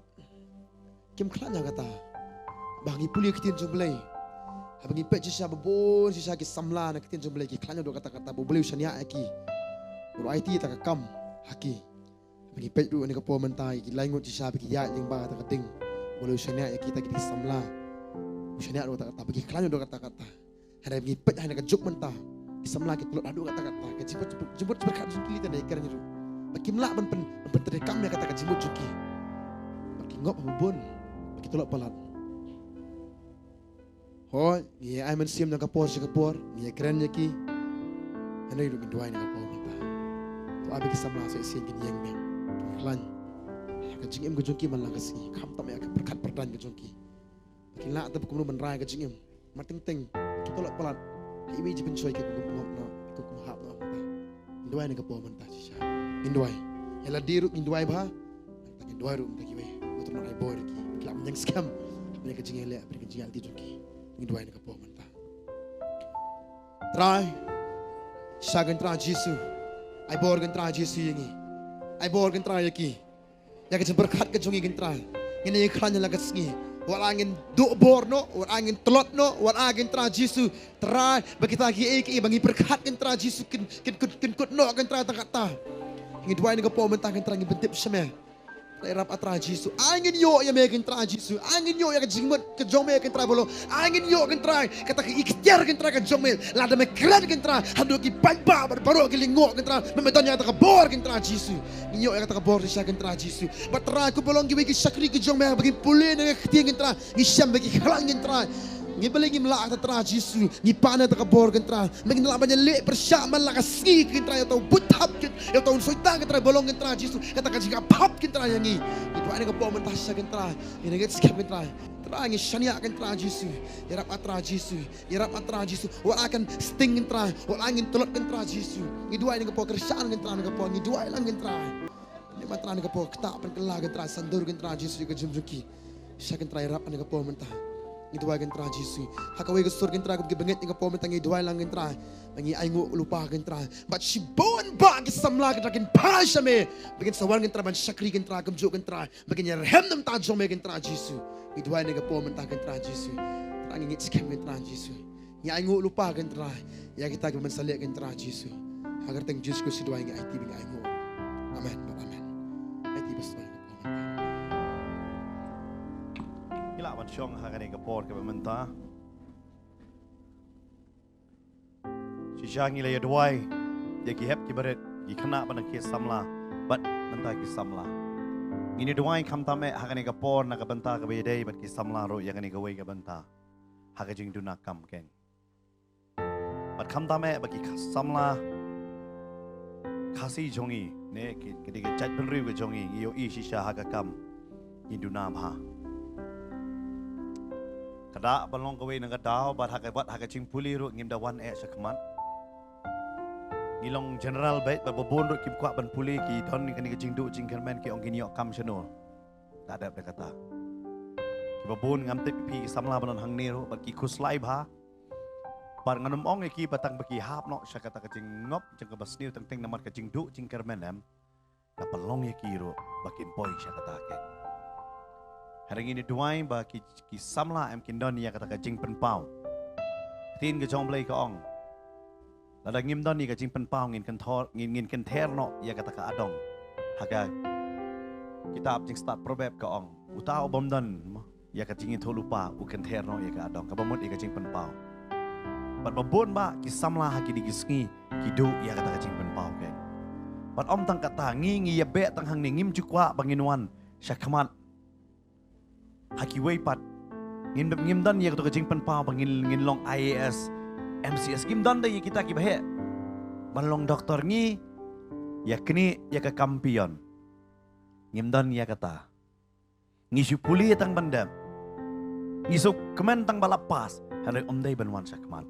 kim khlaiñ ïa kata. Ba ngi pule ktien jong U Blei, haba ngi peit shisha ba bun shisha ki samla na ktien jong U Blei ki khlaiñ ïa kata, kata ba U Blei u shaniah ïa ki. U la aiti ïa kata ka kam ha ki. Ba ngi peit ruh ha kane ka por mynta ïa ki lai ngut shisha ba ki ïaid lyngba kata ka ding. U Blei u shaniah ïa kita ki dei ki samla. U shaniah ruh kata, kata ba ki khlaiñ ïa kata, kata. Hynrei ngi peit ha kane ka juk mynta, ki samla ki tlot haduh katta katta, ka jingmut, jingmut jingpyrkhat jong ki lei te ne kren ruh ba kim lah ban pyn, ban pyntreikam ïa kata ka jingmut jong ki. Ba ki ngop ha bun, ba ki tlot palat. Hooid, ngi ai mynsiem na ka por sha ka por, ngi kren ïa ki. Hynrei ruh ngin duwai na ka por mynta. To ai ba ki samla sa shisien kin ïeng biang, kin khlaiñ ïa ka jingim ka jong ki man la ka sngi, khamtam ïa ka pyrkhat pyrdan ka jong ki. Ba kin lah te ba kumno ban rai ka jingim. Mar teng teng ki tlot palat ha iwei i jingpynshoi, ki kum kum hap noh, ki kum kum hap noh mynta. Ngin duwai na ka por mynta shisha. Ngin duwai ïa lade ruh, ngin duwai bha. Nangta ngin duwai ruh mynta kiwei. Ba U Trai un ai bor ïa ki, ba ki lah ban ïeng skhem ha ka jingïaleh, ha ka jingïaleh jong ki. Ngin duwai na ka por mynta. Trai, shisha kynrad Jisu. Ai bor kynrad Jisu ïa ngi. Ai bor kynrad ïa ki. Ïa ka jingpyrkhat ka jong ngi kynrad, ngin ïa khlaiñ ha la ka sngi. Wat la ngin duh bor noh, wat la ngin tlot noh, wat la kynrad Jisu. Trai, ba kita kiei kiei ba ngi pyrkhat kynrad Jisu kin, kin, kin, kin kut noh kynrad tang katta. Ngi duwai na ka por mynta kynrad, ngi pyntip sha me. Trai, ïarap, ah Trai Jisu. Ai ngin ïoh ïa me kynrad Jisu. Ai ngin ïoh ïa ka jingmut ka jong me kynrad ba long. Ai ngin ïoh kynrad kata ka iktiar kynrad ka jong me. Lada me kren kynrad, haduh ki paidbah bad baroh ki lyngngoh kynrad, me, me don ïa kata ka bor kynrad Jisu. Ngin ïoh ïa kata ka bor shisha kynrad Jisu. Bad Trai, kumba long kiwei ki shakri ki jong me, ba ngin pule na ka ktien kynrad, ngi shem ba ki khlaiñ kynrad. Ngi, balei ngim lah kata Trai Jisu? Ngi pan ïa kata ka bor kynrad. Me ngin lah ban ïaleh pyrshah man la ka sngi kynrad, ïa uta u buit thap kynrad, ïa uta u soitan kynrad ba long kynrad Jisu. Kata ka jingïaphap kynrad ïa ngi. Ngi duwai na ka por mynta shisha kynrad. Ngi ngeit skhem kynrad. Trai ngi shaniah kynta Jisu. Ïarap kynta Jisu. Ïarap kynta Jisu. Wat la kan sting kynta. Wat la ngin tlot kynta Jisu. Ngi duwai na ka por kyrshan kynta na ka por. Ngi duwai lang kynta. Ngi mynta na ka por kata pynkylla kynta sandur kynta Jisu ka jingim jong ki. Sha kynta ïarap na ka por mynta. Ngi duwai kynta Jisu. Ha kawei ka sur kynta kum ki bangeit na ka por mynta ngi duwai lang kynta. Ba ngi ainguh lypa kynta. Bad shibun ba ki samla kynta kin phai sha me. Ba kin sa wan kynta ban shakri kynta kumjuh kynta. Ba kin ïarap na ka bynta jong me kynta Jisu. Ngi duwai na ka por mynta kynta Jisu. Trai ngi ngeit skhem kynta Jisu. Ngi ainguh lypa kynta. Ïa kita kiba mynsaw kynta Jisu. Ha ka kyrteng Jisu Khrist duwai ngi aiti ba ngi ainguh. Amen. Amen. Aiti ba sdang. Ngi lah ban shong ha kane ka por kaba mynta. Shisha ngi la ïa duwai ïa ki hep ki barit, ki khynnah bad ki samla, bad mynta ki samla. Ngin ïa duwai khamtam eh ha kane ka por na ka bynta kaba ïadei bad ki samla ruh ïa kane kawei ka bynta. Ha ka jingduna kam keiñ. Bad khamtam eh ba ki samla Khasi jong ngi ne ki, ki dei ka jaitbynriew ka jong ngi, ngi ïohi shisha ha ka kam. Ngin duna bha. Ka dak ba long kawei na ka daw bad ha ka, bad ha ka jingpule ruh ngim da wan eh sha khmat. Ngi long general bad ba bun ruh kim kwah ban pule, ki don kane ka jingduh jingkyrmen, ki ong kin ïoh kam shano. Ka dep da kata. Kiba bun ngam tip phi ki samla ba don hangne ruh bad ki khuslai bha. Bad ngan ym ong ïa ki ba tang ba ki hap noh sha kata ka jingngop jong kaba sniew, teng teng namar ka jingduh jingkyrmen em ka pynlong ïa ki ruh ba kin poi sha kata keiñ. Hynrei ngin ïa duwai ba ki, ki samla em kin don ïa kata ka jingpynpaw. Ktien ka jong U Blei ka ong, lada ngim don ïa ka jingpynpaw ngin kynthor, ngin, ngin kynther noh ïa kata ka adong. Ha ka kitab Jingstad Proverb ka ong, uta u bym don ïa ka jingïathuhlypa u kynther noh ïa ka adong, kaba mut ïa ka jingpynpaw. Bad ba bun ba ki samla ha kine ki sngi ki duh ïa kata ka jingpynpaw keiñ. Bad ym tang kata, ngi, ngi ïa beh tang hangne, ngim ju kwah ba ngin wan sha khmat ha kiwei pat. Ngim, ngim don ïa kato ka jingpynpaw ba ngin, ngin long I A S, M C S. Ngim don da ïa kita kiba heh ban long doktor, ngi ïa knieh ïa ka kam peon. Ngim don ïa kata. Ngi shu pule tang ban dep. Ngi shu kmen tang ba la pass. Hynrei ym dei ban wan sha khmat.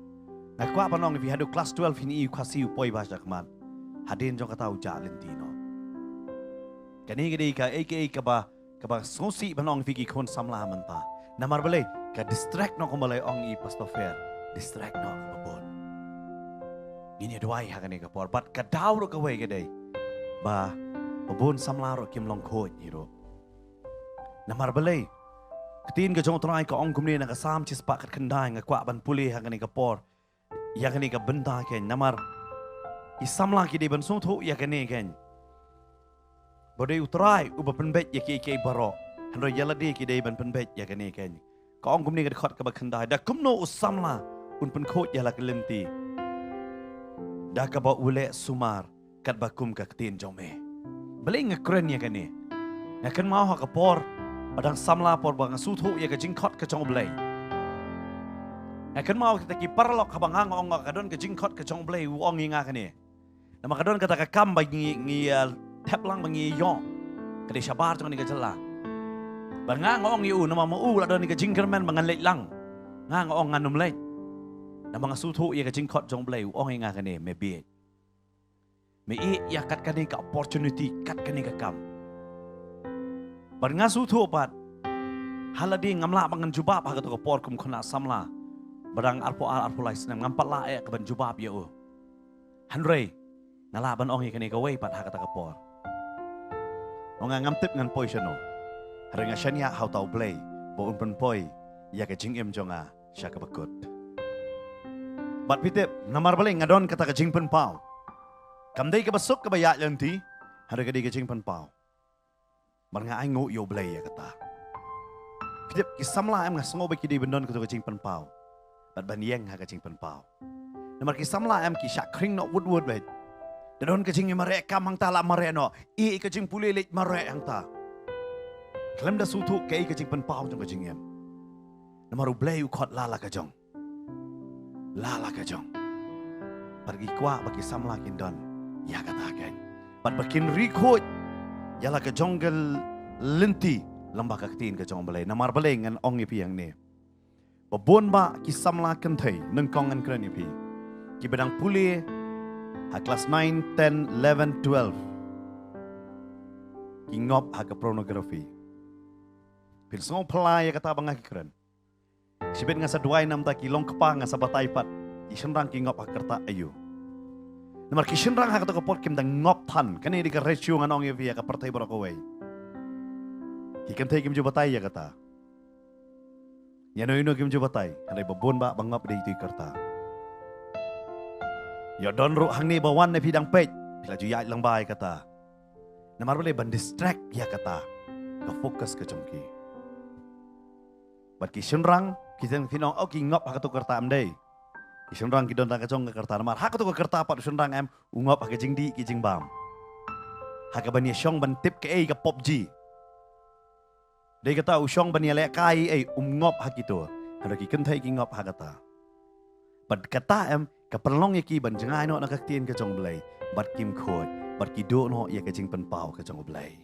Nga kwah ban ong ïa phi, haduh klas twelve hi ngi ïohi u Khasi u poi bha sha khmat. Hadien jong kata u jah lynti noh. Kane ka dei kaei kaei kaba, kaba sngewsih ban ong ïa phi ki khun samla mynta. Namar balei, ka distract noh kumba la ong i Pastor Fer. Distract noh kaba bun. Ngin ïa duwai ha kane ka por. Bad ka daw ruh kawei ka dei ba, ba bun samla ruh kim long khuid hi ruh. Namar balei, ktien ka jong U Trai ka ong kumne na ka Salm shispah khatkhyndai, nga kwah ban pule ha kane ka por ïa kane ka bynta keiñ. Namar ki samla ki dei ban sngewthuh ïa kane keiñ. Ba dei U Trai uba pynbeit ïa kiei kiei baroh, hynrei ïa lade ki dei ban pynbeit ïa kane keiñ. Ka ong kumne ka dkhot kaba khyndai, da kumno u samla un pynkhuid ïa la ka lynti? Da kaba u leh sumar katba kum ka ktien jong me. Balei nga kren ïa kane? Nga kynmaw ha ka por ba dang samla, por ba nga sngewthuh ïa ka jingkhot ka jong U Blei. Nga kynmaw kita ki paralok, haba nga ong ka don ka jingkhot ka jong U Blei, u ong ïa nga kane. Namar ka don kata ka kam ba ngi, ngi, uh, thep lang ba ngi ïoh. Ka dei shabar jong kane ka jylla. Bad nga ong ïa u, namar ma u la don ka jingkyrmen ba ngan leit lang. Nga ong ngan ym leit. Namar nga sngewthuh ïa ka jingkhot jong U Blei, u ong ïa nga kane, me bieit. Me ïeh ïa kat kane ka opportunity, kat kane ka kam. Bad nga sngewthuh pat, ha lade ngam lah ban jubab ha kato ka por kum khynnah samla ba dang arphew ar arphew lai snem, ngam pat lah eh ka ban jubab ïa u. Hynrei nga lah ban ong ïa kane kawei pat ha kata ka por. Ong nga ngam tip ngan poi shano. Hynrei nga shaniah ha uta U Blei ba un pynpoi ïa ka jingim jong nga sha kaba kut. Bad phi tip, namar balei nga don kata ka jingpynpaw. Kam dei kaba suk kaba ïaid lynti, hynrei ka dei ka jingpynpaw. Bad nga ainguh ïa U Blei ïa kata. Phi tip, ki samla em nga sngew ba ki dei ban don kato ka jingpynpaw. Bad ban ïeng ha ka jingpynpaw. Namar ki samla em ki shah khring noh wut wut beit. Da don ka jingïamareh kam hangta la mareh noh. Ïa ka jingpule leit mareh hangta. Khlem da sngewthuh kaei ka jingpynpaw jong ka jingim. Namar U Blei u khot la la ka jong. La la ka jong. Bad ki kwah ba ki samla kin don ïa kata keiñ. Bad ba kin ri khuid ïa la ka jong ka lynti. lyngba ka ktien ka jong U Blei. Namar balei ngan ong ïa phi hangne? Ba bun ba ki samla kynthei, nyngkong ngan kren ïa phi, kiba dang pule ha klas nine, ten, eleven, twelve, ki ngop ha ka pornography. Phin sngewphylla ïa kata ba nga ki kren. Shibit nga sa duwai namar ki long kpa, nga sa batai pat, ki shynrang ki ngop ha ka rta aïu. Namar ki shynrang ha kato ka por kim dang ngop than. Kane dei ka ratio ngan ong ïa phi ha ka pyrthei baroh kawei. Ki kynthei kim ju batai ïa kata. Ïa no ïa no kim ju batai, hynrei ba bun ba ba ngop dei tu ka rta. Ïoh don ruh hangne ba wan ne phi dang peit, phi la ju ïaid lyngba ïa kata. Namar balei? Ban distract ïa kata ka focus ka jong ki. Bad ki shynrang, ki dang, phin ong, oh, ki ngop ha kato ka rta, em dei. Ki shynrang ki don tang ka jong ka rta, namar ha kato ka rta pat u shynrang em, u ngop ha ka jingdih ki jingbam. Ha kaban ïashong ban tip kaei ka PUBG. Dei kata u shong ban ïalehkai ei, um ngop ha kito. Hynrei ki kynthei ki ngop ha kata. Bad kata em, ka pynlong ïa ki ban jngai noh na ka ktien ka jong U Blei. Bad kim khuid, bad ki duh noh ïa ka jingpynpaw ka jong U Blei.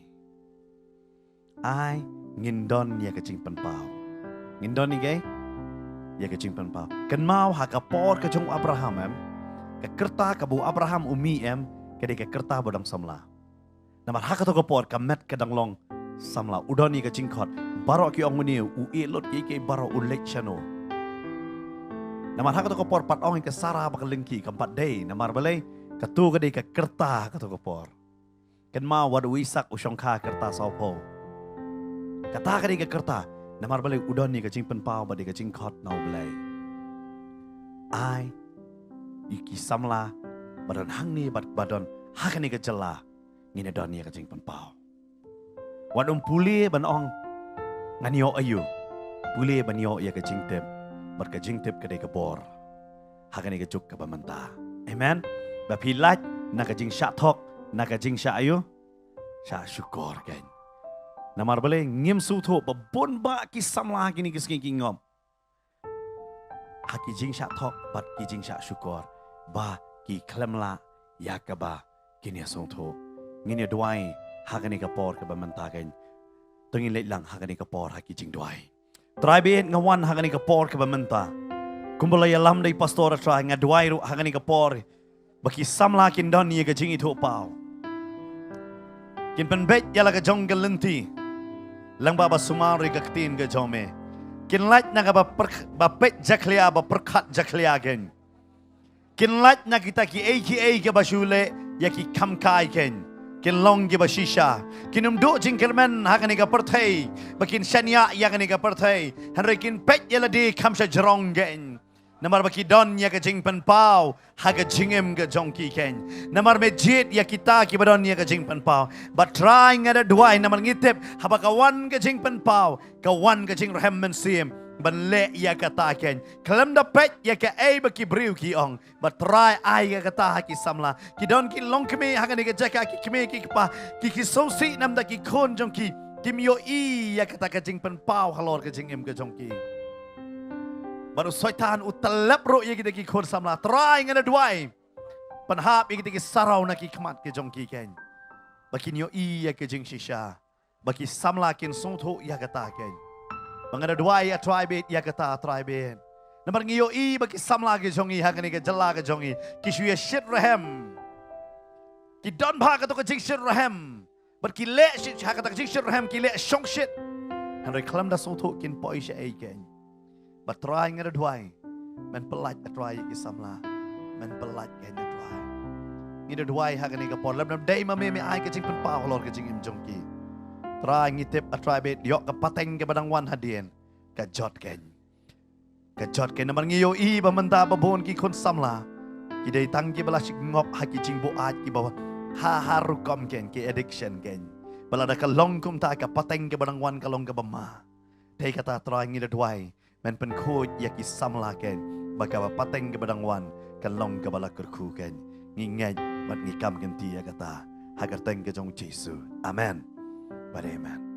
Ai, ngin don ïa ka jingpynpaw. Ngin don ïa ka, ïa ka jingpynpaw. Kynmaw ha ka por ka jong u Abraham em, ka rta kaba u Abraham u mih em, ka dei ka rta ba dang samla. Namar ha kato ka por ka met ka dang long samla. U don ïa ka jingkhot. Baroh ki ong une u ïeh lut, kiei kiei baroh u leit shano. Namar ha kato ka por pat ong ïa ka Sara ba ka lyngkhi, kam pat dei. Namar balei? Kato ka dei ka rta ha kato ka por. Kynmaw wat u Isak u shongkha ka rta sawphew. Kata ka dei ka rta. Namar balei? U don ïa ka jingpynpaw bad ïa ka jingkhot na U Blei. Ai, ïa ki samla ba don hangne bad ba don ha kane ka jylla, ngin ïa don ïa ka jingpynpaw. Wat ym pule ban ong ngan ïoh aïu. Pule ban ïoh ïa ka jingtip. Bad ka jingtip ka dei ka bor ha kane ka juk kaba mynta. Amen. Ba phi lait na ka jingshah thok, na ka jingshah aïu, shah shukor keiñ. Namar balei? Ngim sngewthuh ba bun ba ki samla kine ki sngi ki ngop ha ki jingshah thok bad ki jingshah shukor, ba ki khlem lah ïa kaba kin ïa sngewthuh. Ngin ïa duwai ha kane ka por kaba mynta keiñ. To ngin leit lang ha kane ka por ha ki jingduwai. Trai bad nga wan ha kane ka por kaba mynta. Kumba la ïalam da i pastor, ah Trai, nga duwai ruh ha kane ka por ba ki samla kin don ïa ka jingithuhpaw. Kin pynbeit ïa la ka jong ka lynti lyngba ba sumar ïa ka ktien ka jong me. Kin lait na kaba pyrkh-, ba peit jakhlia, ba pyrkhat jakhlia keiñ. Kin lait na kita kiei kiei kiba shu leh ïa ki kam kai keiñ. Kin long kiba shisha. Kin ym duh jingkyrmen ha kane ka pyrthei ba kin shaniah ïa kane ka pyrthei. Hynrei kin peit ïa lade kham sha jrong keiñ. Namar ba ki don ïa ka jingpynpaw ha ka jingim ka jong ki keiñ. Namar me jied ïa kita kiba don ïa ka jingpynpaw. Bad Trai nga da duwai namar ngi tip haba ka wan ka jingpynpaw, ka wan ka jingrhem mynsiem ban leh ïa kata keiñ. Khlem da peit ïa kaei ba ki briew ki ong. Bad Trai ai ïa kata ha ki samla. Ki don ki longkmie ha kane ka jaka, ki kmie ki kpa, ki, ki sngewsih namar ki khun jong ki kim ïohi ïa kata ka jingpynpaw halor ka jingim ka jong ki. Bad u Soitan u tyllep ruh ïa kita ki khun samla. Trai nga da duwai, pynhap ïa kita ki saraw na ki khmat ka jong ki keiñ, ba kin ïohi ïa ka jingshisha. Ba ki samla kin sngewthuh ïa kata keiñ. Ba nga da duwai, ah Trai bad, ïa kata, ah Trai bad. Namar ngi ïohi ba ki samla ki jong ngi ha kane ka jylla ka jong ngi, ki shu ïa shitrhem. Ki don bha kato ka jingshitrhem. Bad ki leh shit, ha kata ka jingshitrhem ki leh shongshit. Hynrei khlem da sngewthuh kin poi shaei keiñ. Bad Trai nga da duwai, men pyllait, ah Trai, ïa ki samla. Men pyllait keiñ, ah Trai. Ngi da duwai ha kane ka por, lymda ym dei ma me, me ai ka jingpynpaw halor ka jingim jong ki. Trai ngi tip, ah Trai bad, ïoh ka pateng kaba dang wan hadien, ka jot keiñ. Ka jot keiñ namar ngi ïohi ba mynta ba bun ki khun samla ki dei tang kiba la shah ngop ha ki jingbuaid kiba ha, ha rukom keiñ, ki addiction keiñ. Ba lada ka long kumta, ka pateng kaba dang wan ka long kaba ma. Te kata Trai ngi da duwai, men pynkhuid ïa ki samla keiñ, ba kaba pateng kaba dang wan kan long kaba la kyrkhu keiñ. Ngi ngeit bad ngi kam kynti ïa kata ha ka kyrteng ka jong u Jisu. Amen. Bad amen.